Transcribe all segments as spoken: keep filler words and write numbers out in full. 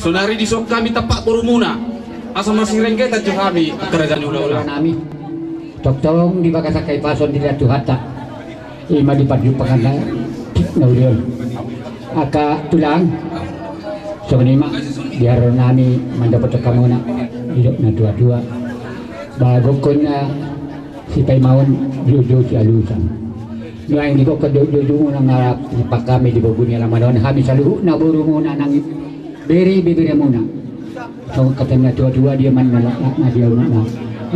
Sonari dison hami tampak borumuna, asa masirenggetan jo hami angka raja ni hulahula nami. Tongtong di bagasan hahipason di Tuhanta, i ma di parjumpanganta na uli on. Angka tulang, songon i ma di haroro nami mandapothon hamuna didok na tuatua. Ba gokhon na sipaimaon, joujou sialusan. Nuaeng di gokhon joujou muna na rap di pangkami di bogu ni alaman on, hami saluhutna borumuna nang bere beberemuna. Songon hata ni na tuatua, dia ma na laklakna, dia ma unokna,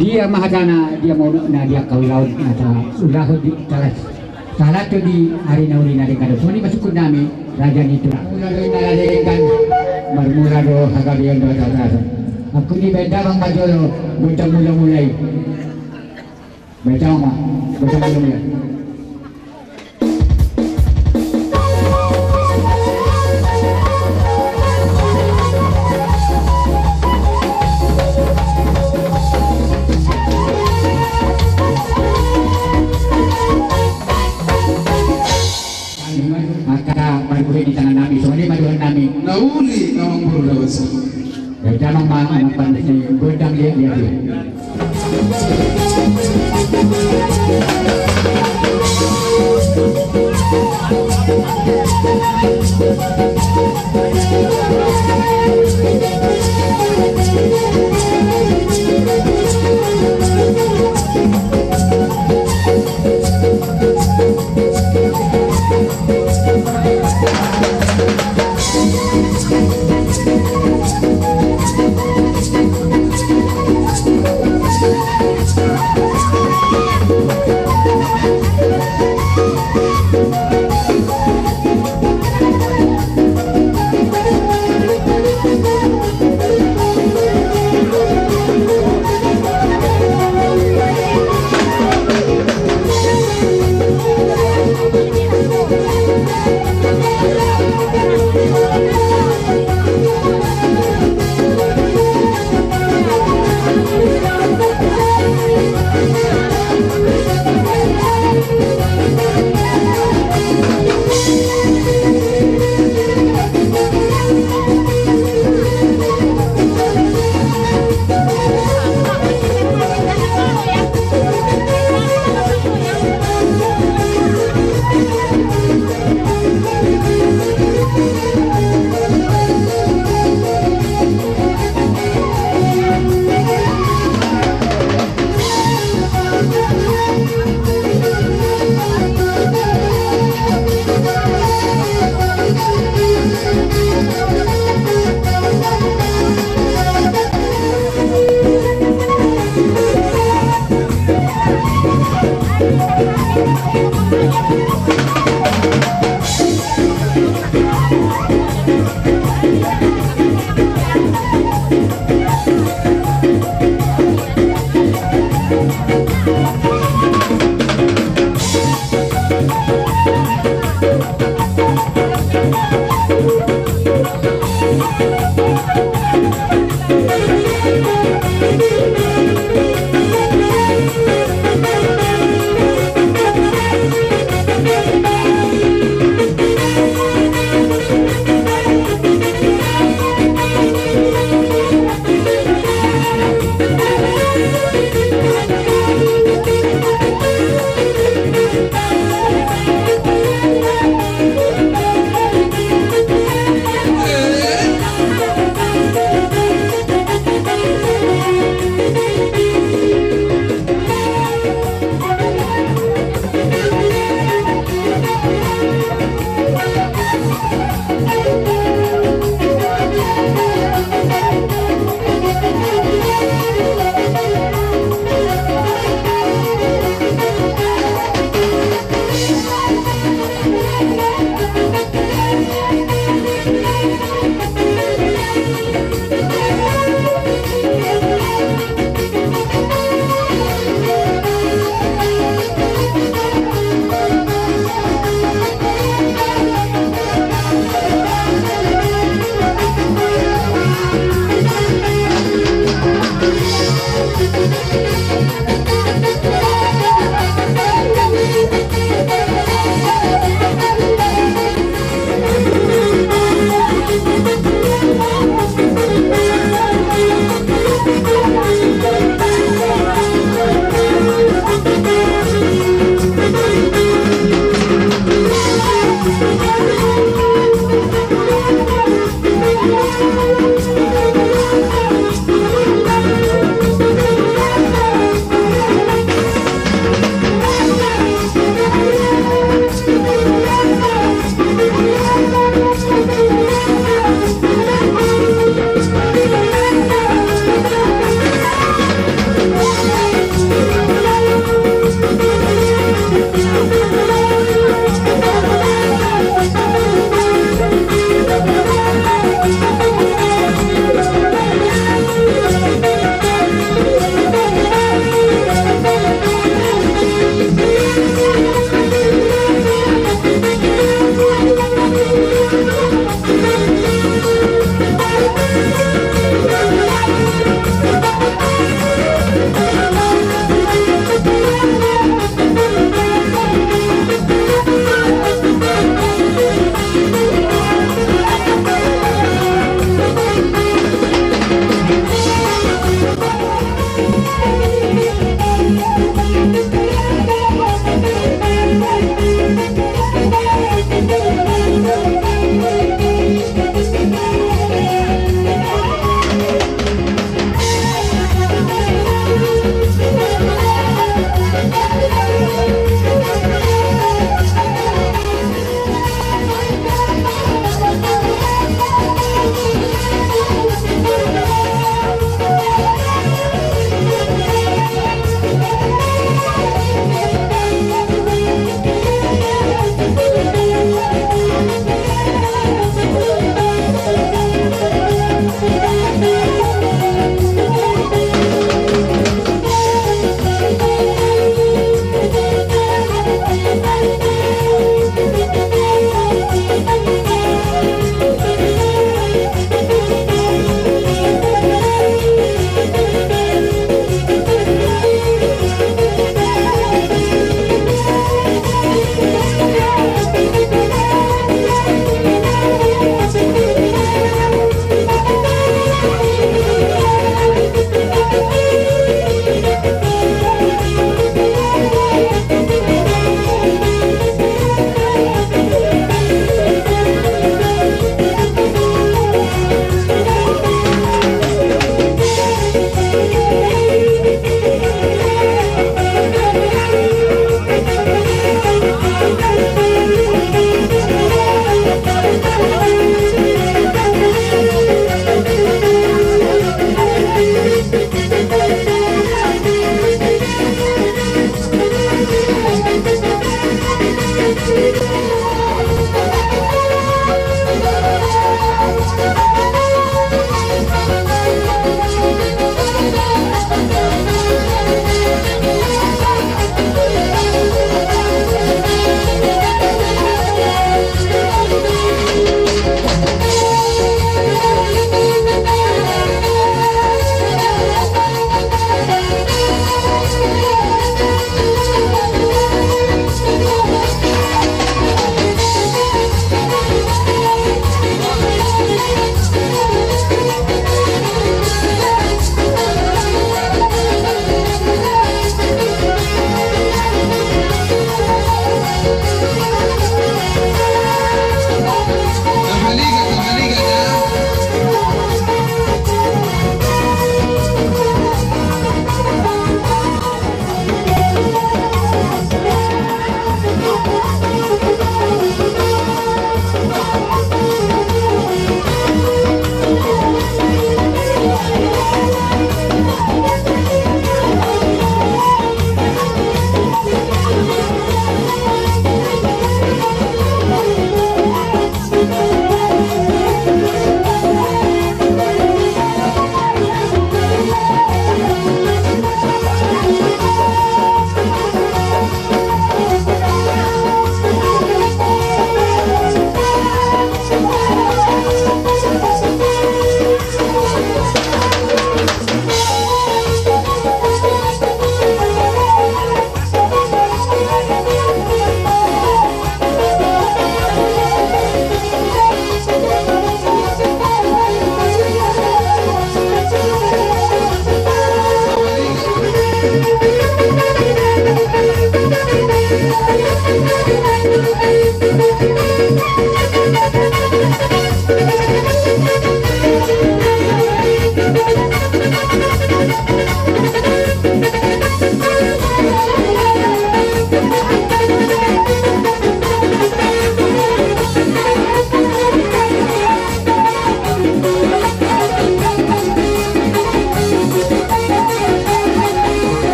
dia ma hatana, dia ma unokna di angka ulaon na taulahon di talas. Sahat tu di ari na uli na denggan. Songon i ma sungkun nami, raja ni tulang. Marmula do inna na denggan, marmula do hagabeon dohot hatahaton. Angkup ni bahen damang ma jolo gondang mulamula i. Bahen damang ma gondang mulamula i. Angka marbuhe di tangan nami, songon i ma dohonon nami. Na uli amang boru Dawasa. Bahen damang ma, amang pandas ni gondang liat-liat i.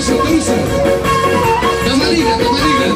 Tamarina, tamarina.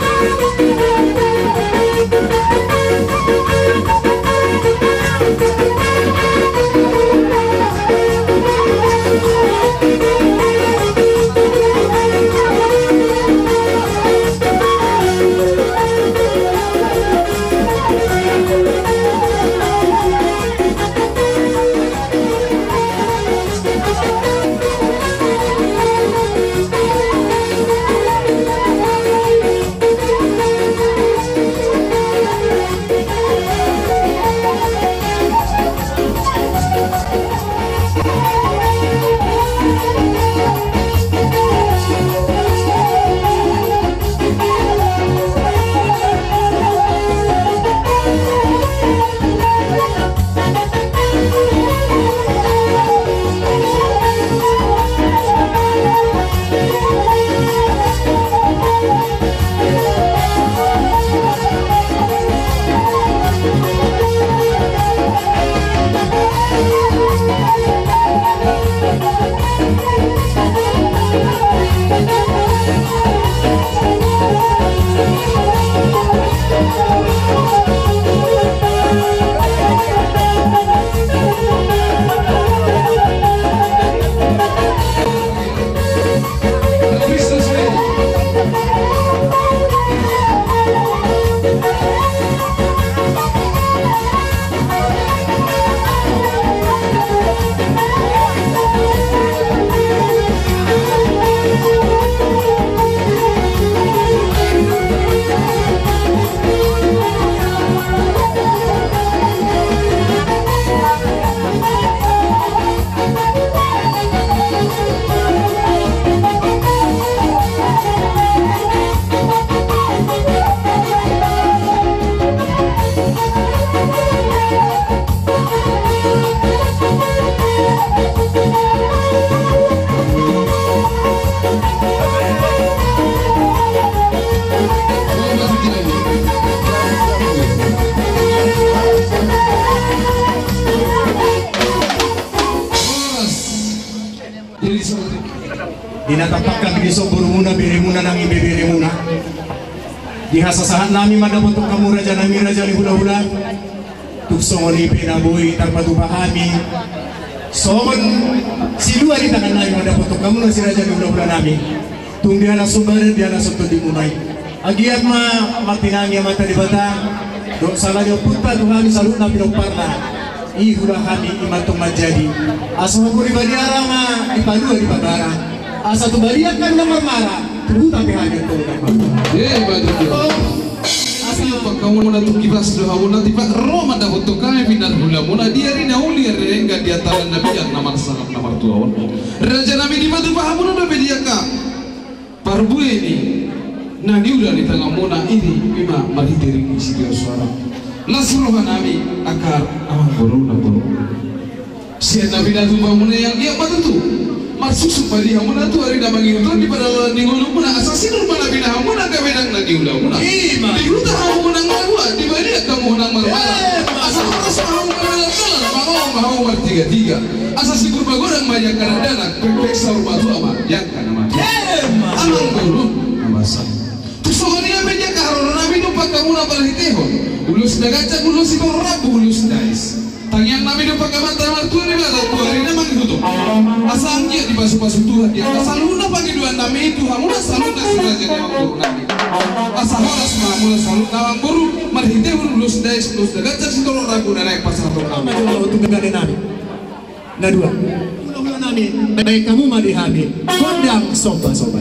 Di na tampakkan di son borumuna, beremuna nang ibeberemuna. Di hasasahat nami mandapothon hamu raja nami, raja ni hulahula. Tung songon i pe na boi tarpatupa hami songon silua di tangan nami mandapothon hamu na si raja ni hulahula nami. Tung dihalas tu badan, dihalas tu tondimuna i. Anggiat ma martinangi Amanta Debata dohot sala ni ompunta tu hami saluhutna pinomparna. I hula hami i ma tong manjadi. Asa hubur i badiara ma dipalua di pabara. Asa tu balian hami unang marmara, tu huta pe hami unang marmara. Asa pangkamuna tu kibas do hamuna tipak ro mandapothon hami pinarhulamuna di ari na uli ari denggan di atalan na biar na marsangap na martua on. Raja nami dipatupa hamuna dope di angka parbue ni na niula ni tanganmuna i, ima marhite ringgit sitio suara. Las roha nami angka amangboru na boru. Sian na pinatupamuna i anggiat ma tutu marsuksuk ma di hamuna tu ari na mangihut on di paradalan ni ngolumuna, asa sinur ma na pinahanmuna angka benang na niulamuna. Ima. Di huta hamu unang marua, di balian hamu unang marmara. Ima. Asa horas ma hamu mardalan-dalan, mangolu ma hamu martiga-tiga. Asa sibur magodang ma di angka dakdanak, pekpek saur matua ma di angka na mate. Ima. Amangboru na basa. Tung songon i ma di angka haroro nami do pangkamuna marhitehon ulos na ganjang, ulos sitorop rambu, ulos dais. Tangiang nami do pangkamanta martua ni bata tu ari na mangihut on. Asa anggiat dipasupasu Tuhan di angka saluhutna pangidoan nami tu hamuna saluhutna si raja ni amangboru nami. Asa horas ma hamuna saluhutna amangboru marhitehon ulos dais, ulos na ganjang, sitorop rambu na naeng pasahaton nami. Ama jo lau tu gagane nami. Na dua. Hulahula nami, baen hamu ma di hami gondang somba-somba.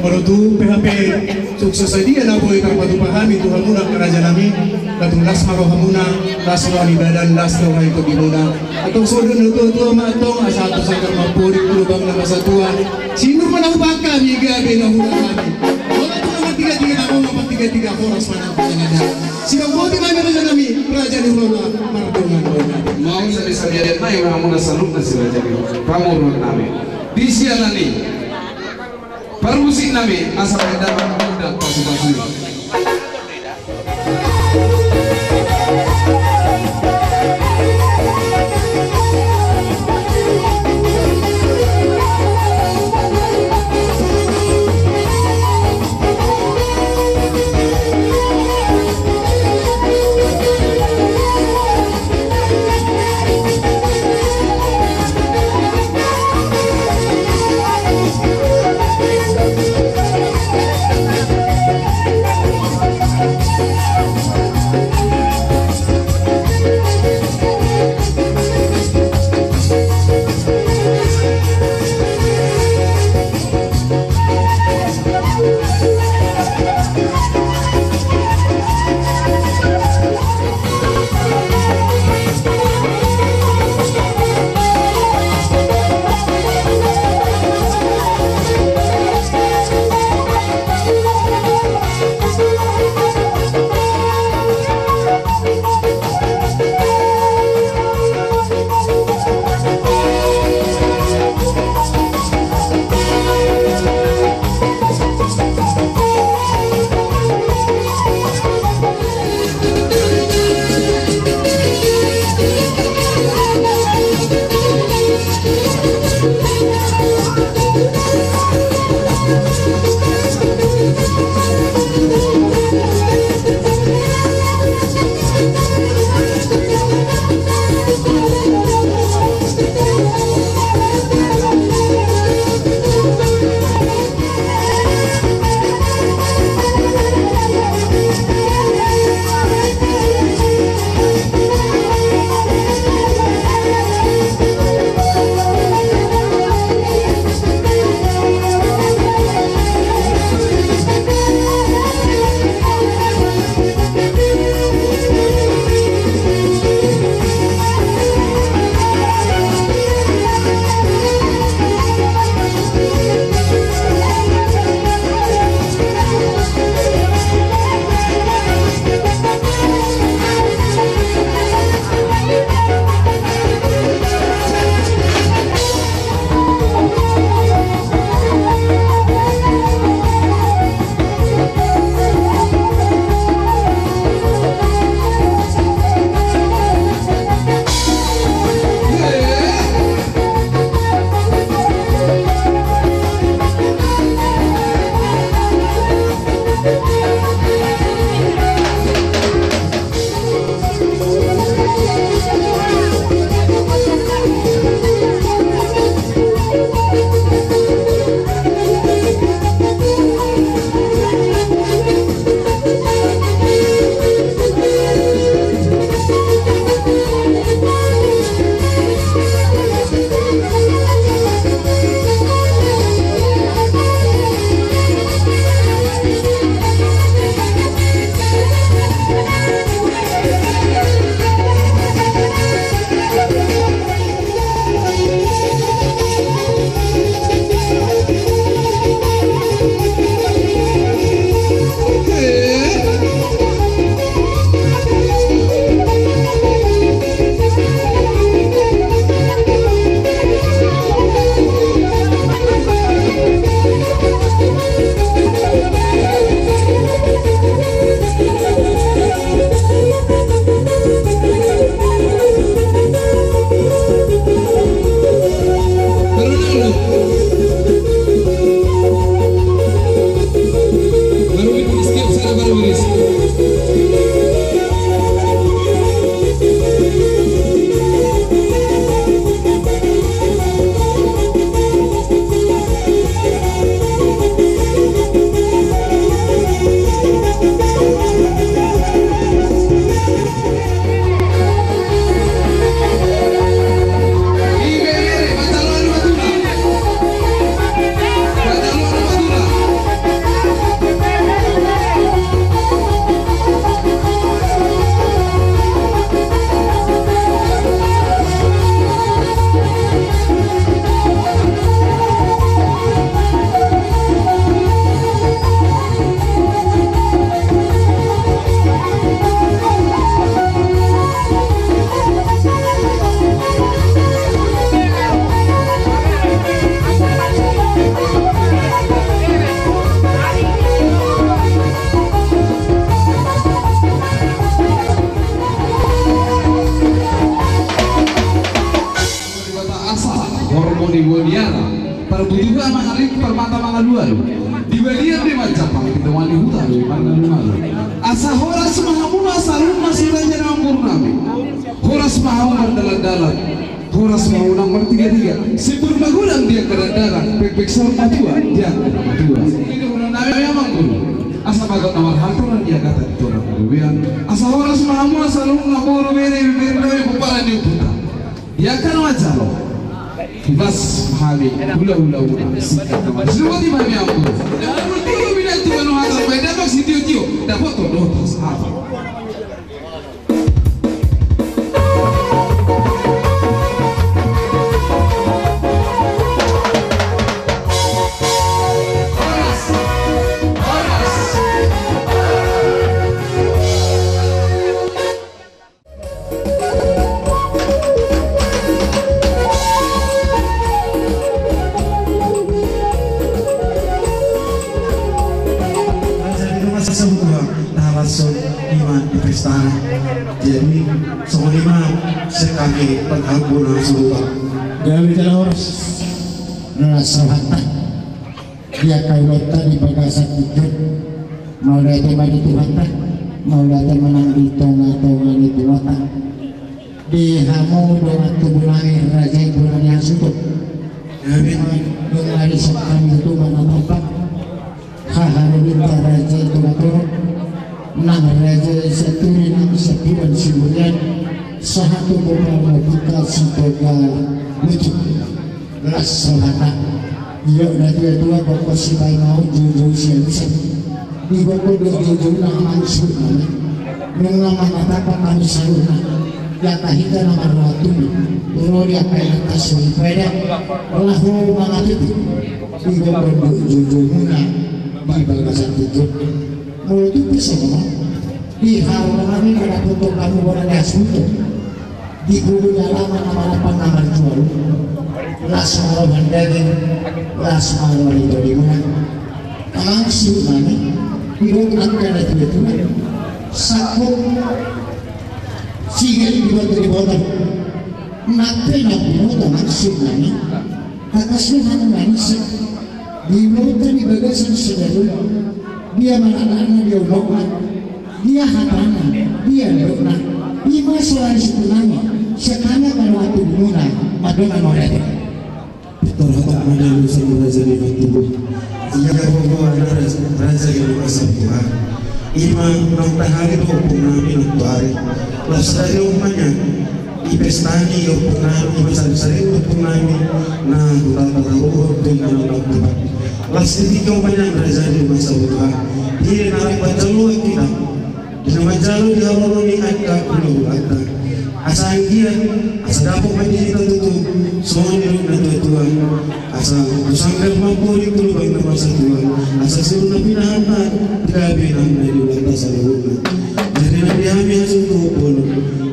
Molo tung pe hape sukses sadia na boi tarpatupa hami tu hamuna angka raja nami, tung las ma rohamuna, las roha ni badan, las roha ni tondimuna. Antong songon na tuatua ma antong, asa tu sanggar ma amporik tu lubang na masa tua. Sinur ma na hupangka, gabe na hurang hami. Molo tung na martigatiga na, molo martigatiga horas ma na hupangka. Sidang boti ma hami raja nami, raja ni hulahula, mardongan dongan. Mau sadia-sadia ma i rohamuna saluhutna si raja ni hulahula, pamoruon nami. Di siala ni parmusik nami, asa dapot muda pasu-pasu. Parbutuha mangaring, parmata mangalualu. Di balian do i manjapang, di tonga ni huta do i mangalualu. Asa horas ma hamuna saluhutna si raja nang boru nami. Horas ma hamu mardalan-dalan. Horas ma unang martiga-tiga. Simbur magodang di angka dakdanak, pekpek saur matua di angka na matua. Nami amang boru. Asa bagot na marhalto na di angka tadi torang gabean. Asa horas ma hamu saluhutna boru, bere, bere nami, pomparan ni ompunta. Ia kan wajalo. Bas hami hula-hula, hula singkat nama. Sudah mati hami ampun. Dah pukul tiga minat tu manu hatas, baik dapat si tio-tio. Dapat tu dotas apa? Jadi, rumah sesebuah tahason iman di pesta. Jadi, songon i ma sekami penghampura suruh. Gabe jala horas. Nasa hata. Dia kaulota di bagasan tingki on. Mauliate ma di Tuhanta. Mauliate ma nang di tonga-tonga ni Tuhanta. Di hamu dongan tubu nami, raja i bona ni hasuhuton. Amin. Dongan ari sokami tu mana tampak. Haharuminta raja i tu maturut. Nang raja i saturi nang satuan siburian. Sahat tu bobar na buka si toga lucu. Las rohana. Iyo na tua-tua boko sipai mau joujou sian-sian. Di boko do joujou na mansuhut nami. Nunga mangatapa kami saluhutna. Ia tahita na marroha tubu. Ro di angka inanta suri peda. Laho mangatutu. Di boko do joujou muna. Di bagasan tutu. Molo tutu songon. Di haru nami kada tutu kami bona das tutu. Di kubu dalaman na marapan na marjual. Las ma roha ni daging, las ma roha ni tondimuna. Amang suhut nami, didok angka na tua-tua. Sangkut sigel di batu di botol. Nang pe na binoto amang suhut nami. Bagas ni hanu nami se. Di bagasan sadari on. Dia ma anak-anak dia unokna. Dia hatana, dia leokna, ima soal situ nami, sekana kalau atu muna, madona norete. Pintor hatak mana lu sama raja di mantubu. Ia bobo ada raja, raja yang masa tua. Ima nang tahari do ompung nami nang tuari. Las tadi umpanya, i pesta ni ompung nami, ima sari-sari ompung nami, nah, hutan tataruhon, dengan nang tubat. Las tadi umpanya raja di masa tua. Dia narak baca lu kita. Di na manjalo di haroro ni angka hulahulanta. Asa anggiat, asa dapot ma di hita tutu, songon nidok na tua-tua. Asa tu sanggar ma pori tu lubang na masa tua. Asa suru na pinahata, gabe nang na di ulanta saluhutna. Jadi nang di hami hasu tu polo.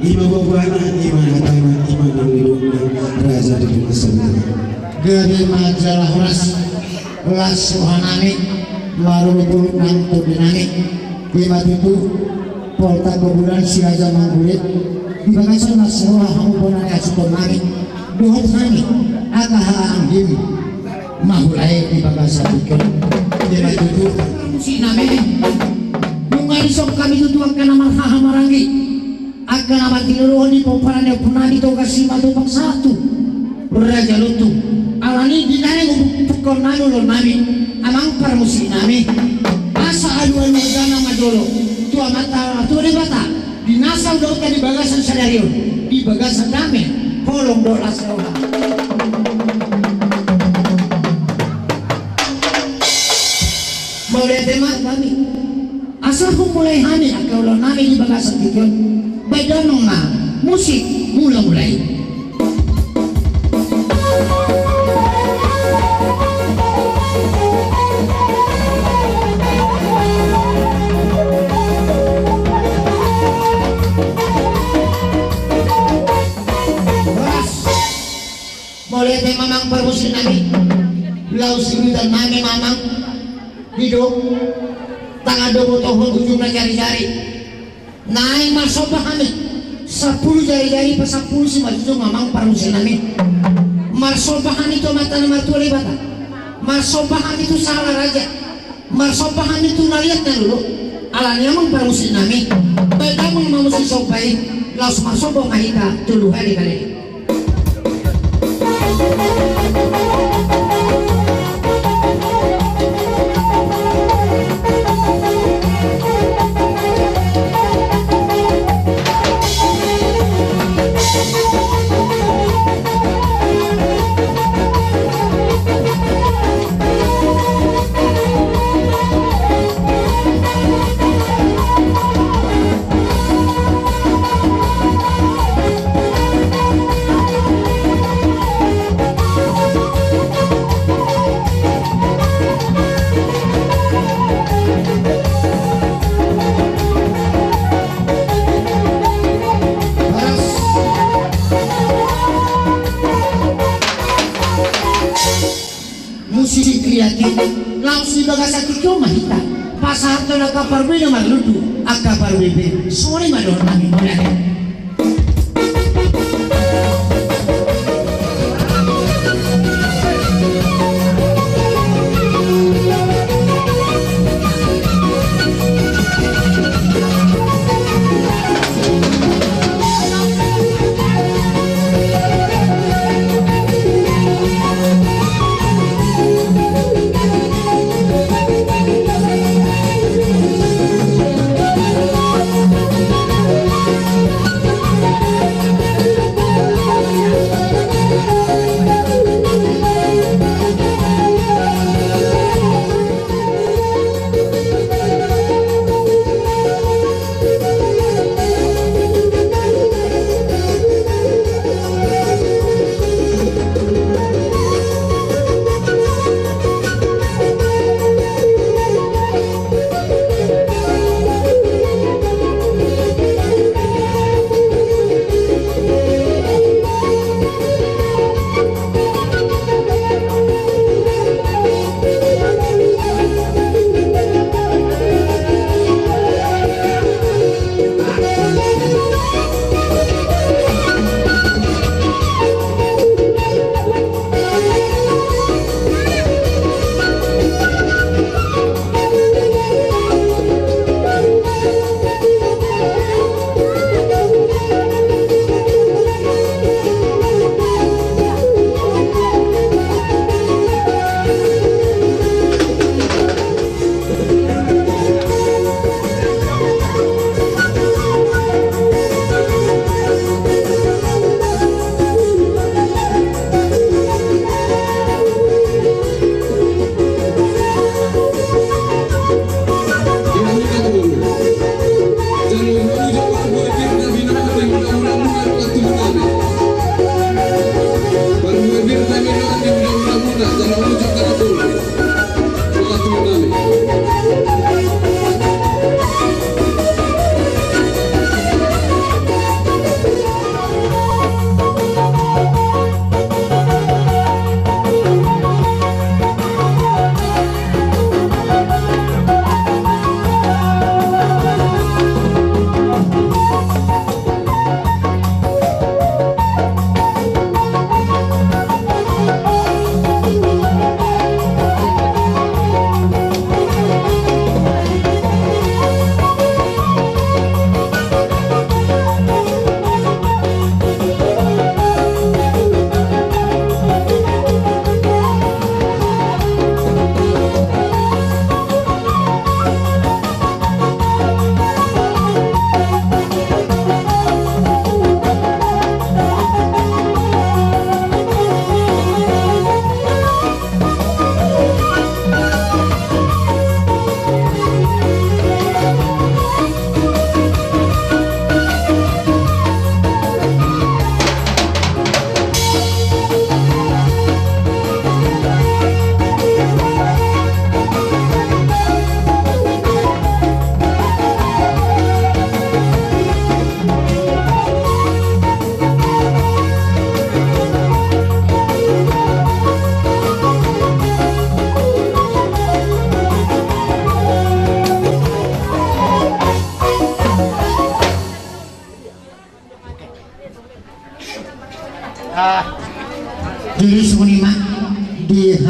Ima babana, ima hatana, ima nang nidokna, raja di masa tua. Gabe ma jala horas. Las roha nami, maruluk-uluk nang tondi nami. Ima tutu, Polta Kobulan si Raja Manggurit. Di bagasan las roha hamu bona ni hasuhuton nami. Dohot hami, angka haha anggim. Mahulai di bagasan tingki on. Ima tutu. Musik nami. Nunga dison hami tutu angka na marhaha maranggi. Angka na mantiruhon di pomparan ni ompu nami Toga Simatupang sahat tu Raja Lontung. Alani di na naeng hupukkon nami ulaon nami, amang parmusik nami. Asa alu-alu argana ma jolo tu Amanta na martua Debata, di nasa ulaonta di bagasan sadari on, di bagasan dame, holong dohot las roha. Mauliate ma hami. Asa humulai hami angka ulaon nami di bagasan tingki on. Baen damang ma musik mula-mula i. Horas. Mauliate ma amang parmusik nami. Laos ulutan nami ma amang. Didok, tangan do botohon ujungna jari-jari. Naeng marsomba hami. Sampulu jari-jari pasampulu simanjujung amang parmusik nami. Marsomba hami tu Amanta na martua Debata. Marsomba hami tu sahala raja. Marsomba hami tu na liat na lolo. Alani i amang parmusik nami, baen damang ma musik somba i. Laos marsomba ma hita tolu hali kali. Musik kreatif. Laos di bagasan tingki on ma hita pasahathon angka parbue na marlundu, angka parbue pe. Songon i ma dohot nami, mauliate.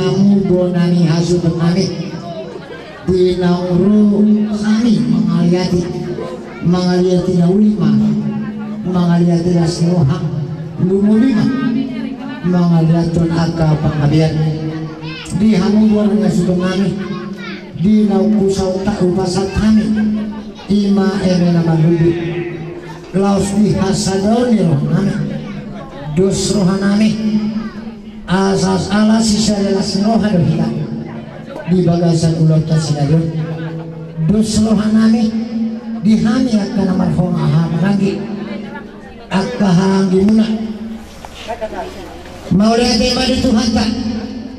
Hamu bona ni hasuhuton nami, di naung ro hami mangaliati, mangaliati na uli ma, mangaliati las ni roha, lumobi ma mangaliathon angka panggabean. Di hamu bona ni hasuhuton nami, di naung hupasahat, hupasahat hami, i ma eme na marlundu, laos di hasadaon ni roha nami, dos roha nami, asa ala sisada las ni roha do hita di bagasan ulaonta sadari on. Dos roha nami di hami angka na marhona haha maranggi, angka hahaanggimuna. Mauliate ma di Tuhanta,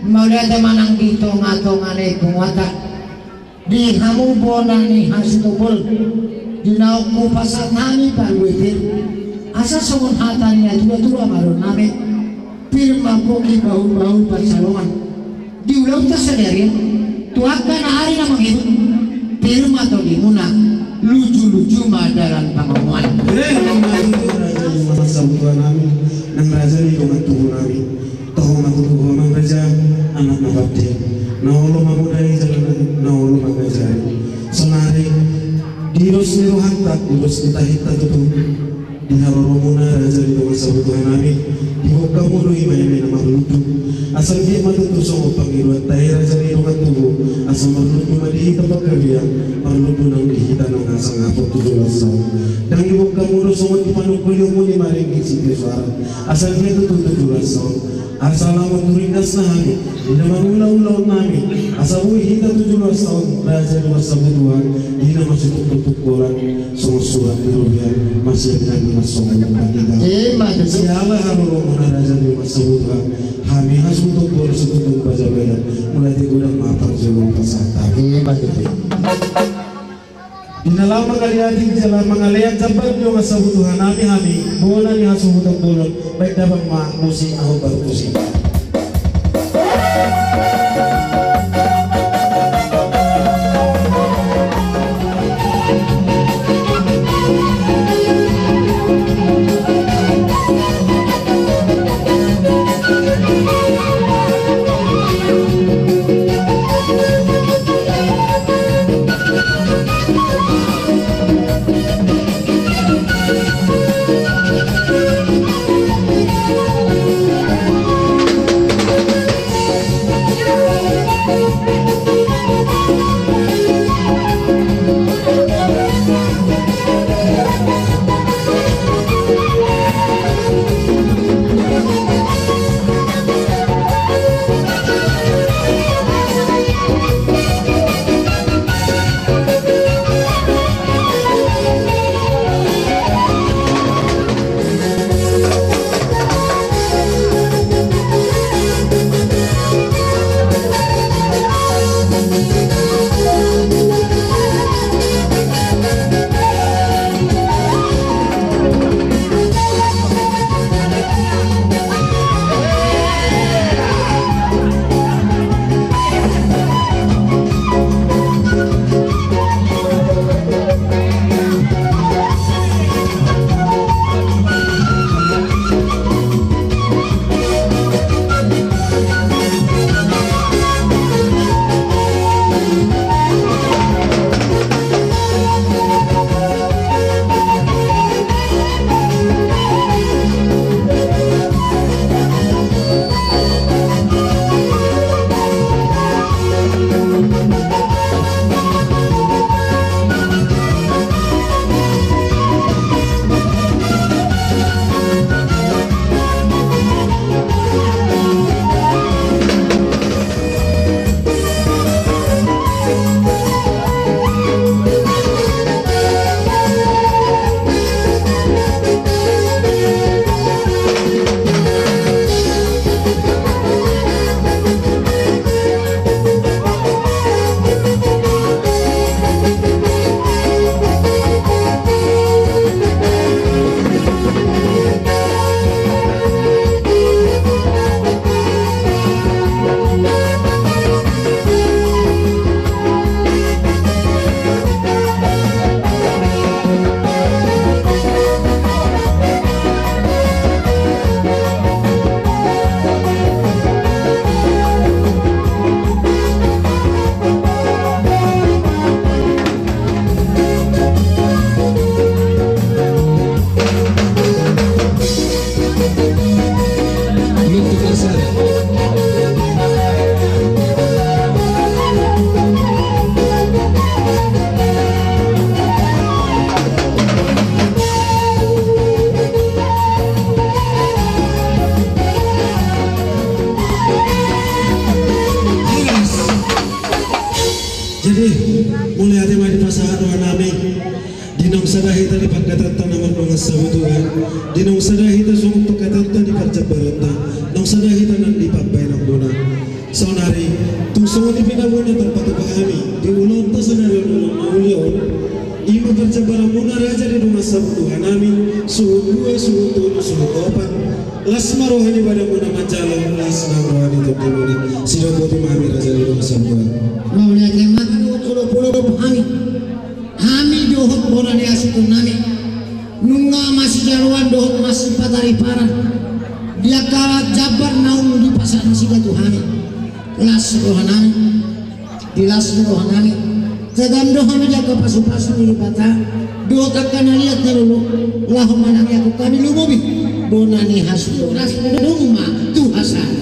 mauliate ma nang di tongatonga ni punguanta. Di hamu bona ni hasuhuton bolon, di naung hupasahat hami parbue pir, asa songon hata ni natuatua ma dohonon nami: Pir ma pongki, bahulbahul pansalongan. Di ulaonta sadari on, tu angka na ari na mangihut, pir ma tondimuna, lujuluju ma dalan pangomoan. Emma tutu, raja ni dongan sahuta nami, nang raja ni dongan tubu nami. Toho ma tutu ho nang raja, anak na pande, na olo mamodai jala na olo mangajari. Saonari, di dos ni rohanta, di dos ni tahinta tutu, di haroromuna raja ni dongan sahuta nami, diboan hamu do i ma eme na marlundu. Asa anggiat ma tutu songon pangidoanta i raja ni dongan tubu, asa marlundu ma di hita panggabean, marlundu nang di hita na sangap tu joloan on. Ndang diboan hamu do songon di panungkulion muna i maringgit sitio soara. Asa anggiat tutu tu joloan on, asa lam tu ringgasna hami di na mangula ulaon nami, asa boi hita tu joloan on, raja ni dongan sahuta, di na masitungtungkolan songon surat ni robean, masiaminami ma songon na pangida. Emma tutu. Siala haroromuna raja ni dongan sahuta, hami hasuhuton bolon situtu pajabalan, mauliate godang ma parjolo pasahat hami. Emma tutu. Di na laho mangaliati jala mangalean jambar ni dongan sahuta nami, hami bona ni hasuhuton bolon, baen damang ma musik na hombar tusi. Sada hita di pangkataion na mardongan sabutuhan, di naung sada hita songon pangkataion di parjambaron ta, naung sada hita nang di pambahenan muna. Saonari, tung songon i pe na bona tarpatupa hami di ulaon ta sadari on, ulaon na uli on. I ma parjambaran muna raja di dongan sabutuhan nami, suhut dua, suhut tolu, suhut opat. Las ma roha ni badan muna manjalo, las ma roha ni tondi muna. Sidok boti ma hami raja di dongan sabutuhan. Mauliate ma tu tolo polo hami. Hami dohot bona ni hasuhuton nami, nunga masijaloan dohot masipatariparan di angka jambar naung dipasahat nasida tu hami. Las roha nami, di las ni roha nami, tagam do hami di angka pasupasu ni Debata dohot angka na liat na lolo, laho manangiangkon hami lumobi bona ni hasuhuton nami, dung ma tu hasahatan.